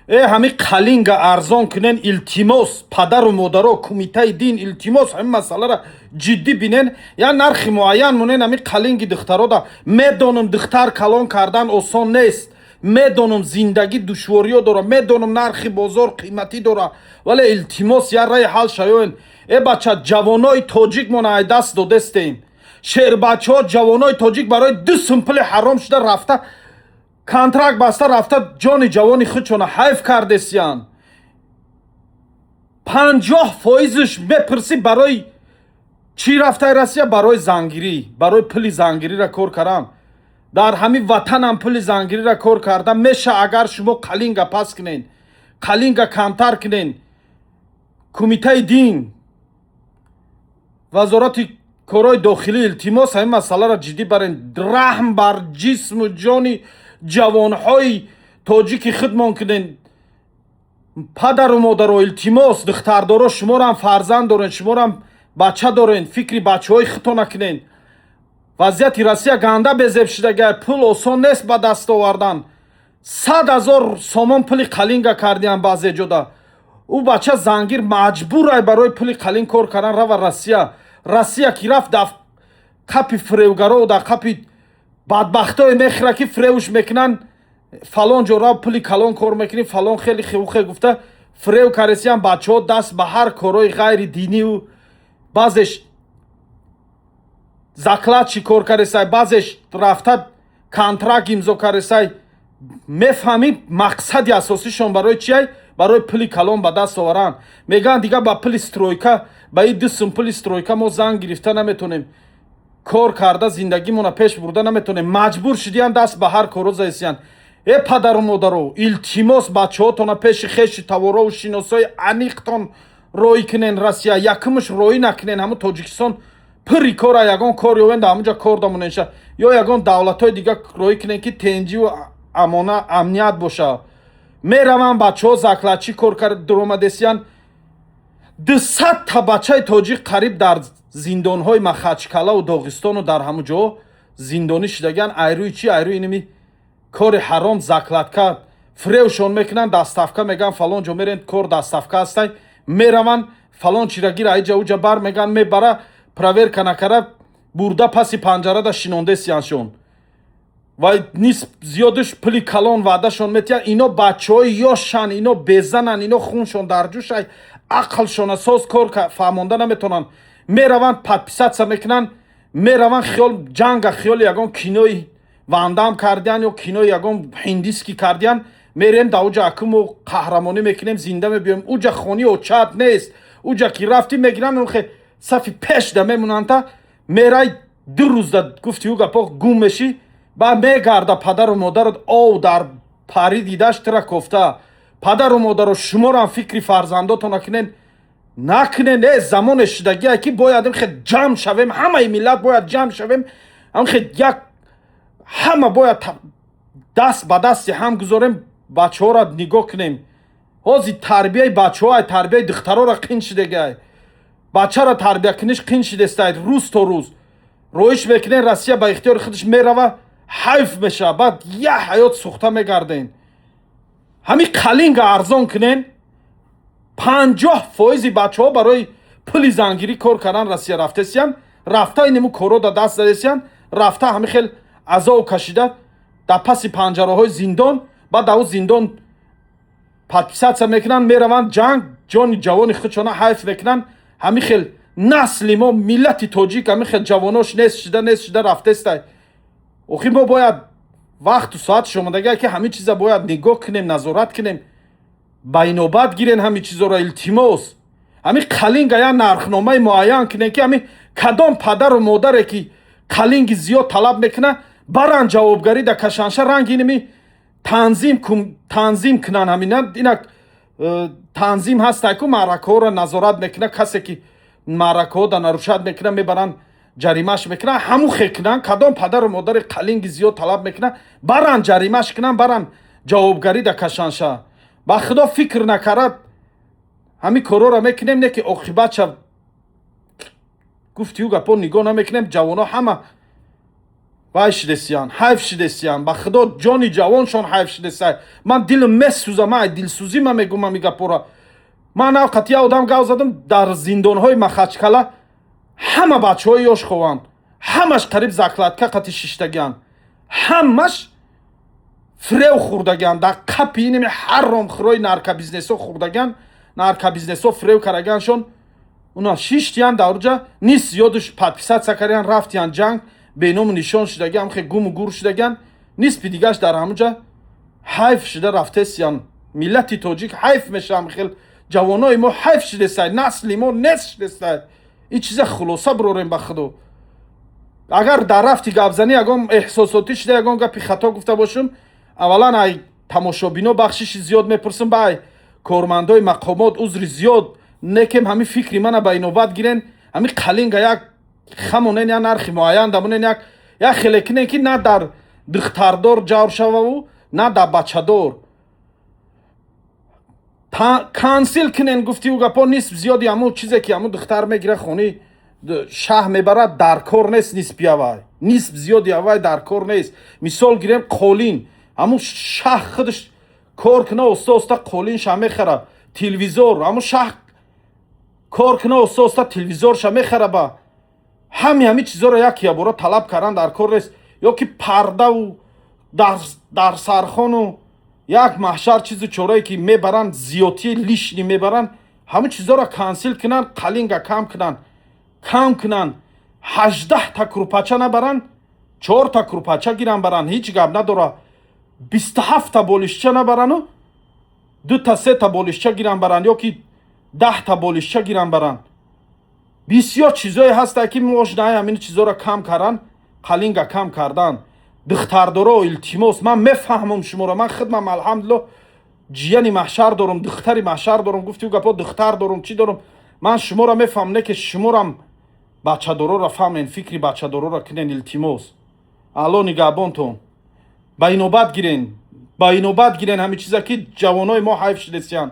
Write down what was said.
Ҳами қалинга арзон кунен, илтимос. Падару модаро, кумитаи дин, илтимос, ҳамин масъаларо ҷиддӣ бинен, я нархи муайян монен ҳами қалинги духтарода. Медонам, духтар калон кардан осон нест, медонам, зиндагӣ душвориё дора, медонам, нархи бозор қиматӣ дора, вале илтимос, я раи ҳал шаёен. Э бача, ҷавонои тоҷикмон ай даст додестем. Шербачаҳо, ҷавонои тоҷик барои 2 сум пули ҳаром шуда рафта, контракт баста рафта, ҷони ҷавони худшона ҳайф кардесиян. 50 фоизш мепурсӣ, барои чӣ рафтаи Россия? Барои зангирӣ, барои пули зангириро кор кардан. Дар ҳамин ватанам пули зангириро кор карда меша, агар шумо қалинга пас кунен, қалинга камтар кунен. Кумитаи дин, вазорати корҳои дохилӣ, илтимос, ҳамин масъаларо ҷиддӣ барен. Раҳм бар ҷисму ҷони ҷавонҳои тоҷики худмон кунен. Падару модаро, илтимос, духтардоро, шуморам фарзанд дорен, шуморам бача дорен, фикри бачаҳои худтона кунен. Вазъияти Россия ганда безеб шудагай, пул осон нест ба даст овардан. 100 000 сомон пули қалинга кардиям баъзе ҷода. Ӯ бача зангир маҷбурай барои пули қалин кор кардан рава Россия. Россия ки рафт, дар қапи фиревгаро, дар қапи бадбахтое мехӯра, ки фиревш мекунанд: фалон ҷо рав, пули калон кор мекунӣ, фалон хеле хеухе гуфта фирев каресиян. Бачаҳо даст ба ҳар корҳои ғайри динию, баъзеш закладчик кор каресай, баъзеш рафта контракт имзо каресай. Мефаҳмӣ, мақсади асосишон барои чиай? Барои пули калон ба даст оваранд. Мегӯянд, дига ба пули стройка, ба и 2 сум пули стройка мо зан гирифта наметонем, кор карда зиндагимона пеш бурда наметонем. Маҷбур шудиян, даст ба ҳар коро заисиян. Э падару модаро, илтимос, бачаҳотона пеши хеши таворову шиносои аниқтон роӣ кунен Россия. Якумш роӣ накунен, ҳамун Тоҷикистон пури кора, ягон кор ёвен, да ҳамунҷа кор дамоненша, ё ягон давлатҳои дига роӣ кунен, ки тенҷиву амона, амният боша. Мераванд бачаҳо, закладчӣ кор кард дуромадесиян. 200-та бачаи тоҷик қариб дар зиндонҳои Махачкалаву Доғистону дар ҳамун ҷо зиндонӣ шудагиан. Айрӯи чи? Айрӯи иними кори ҳаром, закладка. Фиревшон мекунанд, доставка мегӯянд, фалон ҷо мерен, кор доставка ҳастай. Мераванд, фалон чира гир, аиҷа уҷа бар мегӯянд, мебара, проверка накара, бурда паси панҷарада шинондесияншон. Ва нисб зиёдаш пули калон ваъдашон метиҳанд. Ино бачаҳои ёшан, ино безананд, ино хуншон дар ҷӯшай, ақлшона соз кор фаҳмонда наметавонанд. Мераванд, подписаться мекунанд, мераванд, хиёл ҷанга, хиёли ягон кинои Вандам кардиян ё кинои ягон ҳиндиски кардиян. Мерем да уҷа, акуму қаҳрамонӣ мекунем, зинда мебиёем. Уҷа хони очат нест. Уҷа ки рафтӣ, мегиранд, хе сафи пеш да мемонанд, мерай, 2 рӯзда гуфти ӯ гапо гум мешӣ. Баъд мегарда падару модарат, ов дар пари дидаш тира кофта. Падару модаро, шуморам фикри фарзандотона кунен, накунен. Э замоне шудагие, ки бояд хе ҷамъ шавем, ҳамаи миллат бояд ҷамъ шавем, хе як ҳама бояд даст ба дасти ҳам гузорем, бачаҳоро нигоҳ кунем. Ҳозир тарбияи бачаҳо, ай тарбияи духтарора қин шудагиай, бачаро тарбия куниш қин шудестай. Рӯз то рӯз роиш мекунен, Россия ба ихтиёри худаш мерава, ҳайф мешава, баъд як ҳаёт сӯхта мегарден. Ҳамин қалинга арзон кунен. 50 фоизи бачаҳо барои пули зангирӣ кор кардан Россия рафтесиян, рафта инему коро да даст задесиян, рафта ҳамин хел азоб кашида дар паси панҷараҳои зиндон. Баъд дар ӯ зиндон подписаться мекунанд, мераванд ҷанг, ҷони ҷавони худшона ҳайф мекунанд. Ҳамин хел насли мо, миллати тоҷик, ҳамин хел ҷавонош нест шуда рафтестай. Охир мо бояд вақту соатш омадагия, ки ҳамин чиза бояд нигоҳ кунем, назорат кунем, ба инобат гирен ҳамин чизоро. Илтимос, ҳамин қалинга як нархномаи муайян кунем, ки ҳамин кадом падару модаре ки қалинги зиёд талаб мекунад, баран ҷавобгарӣ да кашанша. Ранги иними танзим кунан ҳамина. Инак танзим ҳастай ку, маъракаҳоро назорат мекунад. Касе ки маъракаҳо да нарушать мекунад, мебаранд, ҷаримаш мекунанд. Ҳамун хе кунанд: кадом падару модари қалинги зиёд талаб мекунад, баран ҷаримаш кунанд, баран ҷавобгарӣ да кашанша. Ба худо, фикр накарад ҳамин корҳоро мекунем, не ки оқибатша гуфтию гапо нигоҳ намекунем. Ҷавоно ҳама Вай шидесиян, ҳайф шидесиян. Ба худо, ҷони ҷавоншон ҳайф шидесай. Ман дилм месӯза, ман дилсӯзӣ ма мегум ами гапора. Ман авқат я одам гав задам, дар зиндонҳои Махачкала ҳама бачаҳои ёш хованд, ҳамаш қариб закладка қати шиштагианд, ҳамаш фирев хӯрдагианд, дар қапи инами ҳаромхӯрои наркобизнесҳо хӯрдагианд, наркобизнесҳо фирев кардаганшон. Уна шиштиян дар уҷа, нист зиёдуш подписаться кардиян, рафтиян ҷанг, беному нишон шудагиан, хе гуму гур шудагиан, нисфи дигаш дар ҳамуҷа ҳайф шуда рафтесиян. Миллати тоҷик ҳайф мешавам, хел ҷавонои мо ҳайф шудесай, насли мо нест шудесай. Ин чиза хулоса бирорем. Ба худо, агар дар рафти гапзанӣ ягон эҳсосотӣ шуда, ягон гапи хато гуфта бошум, аввалан ай тамошобино бахшиши зиёд мепурсам, ба ай кормандои мақомот узри зиёд. Некем ҳамин фикри мана ба инобат гирен, ҳамин қалинга як хамонен, як нархи муайян дамонен, як хеле кинен, ки на дар духтардор ҷавр шававу, на дар бачадор. Cancel кинен, гуфтиу гапо. Нисф зиёди ҳамун чизе ки ҳамун духтар мегира, хони шаҳ мебарад, дар кор нест. Нисфи авай, нисф зиёди авай дар кор нест. Мисол гирем, қолин, ҳамун шаҳ худаш кор куна, оста оста қолинша мехара. Телевизор, ҳамун шаҳ кор куна, оста оста телевизорша мехара. Ба ҳами чизоро як ябора талаб кардан дар кор нест. Ё ки пардаву дар сархону як маҳшар чизу чорае ки мебаранд, зиёдтии лишний мебаранд, ҳамун чизоро cancel кунанд, қалинга кам кунанд, кам кунанд. 18-та курпача набаранд, чорта курпача гиранд баранд, ҳеҷ гап надора. 27-та болишча набарану, дута сета болишча гиранд баранд, ё ки 10-та болишча гиранд баранд. Бисёр чизое ҳастае, ки можно ҳамин чизоро кам кардан, қалинга кам кардан. Духтардоро, илтимос, ман мефаҳмам шуморо. Ман хидмам, алҳамдулилло, ҷияни маҳшар дорум, духтари маҳшар дорум, гуфтиу гапо, духтар дорум, чӣ дорум. Ман шуморо мефаҳмам, не ки шуморам бачадороро фаҳмен, фикри бачадороро кунен, илтимос. Алло нигаҳбонтон. Ба инобат гирен, ба инобат гирен ҳамин чиза, ки ҷавонои мо ҳайф шудесиянд.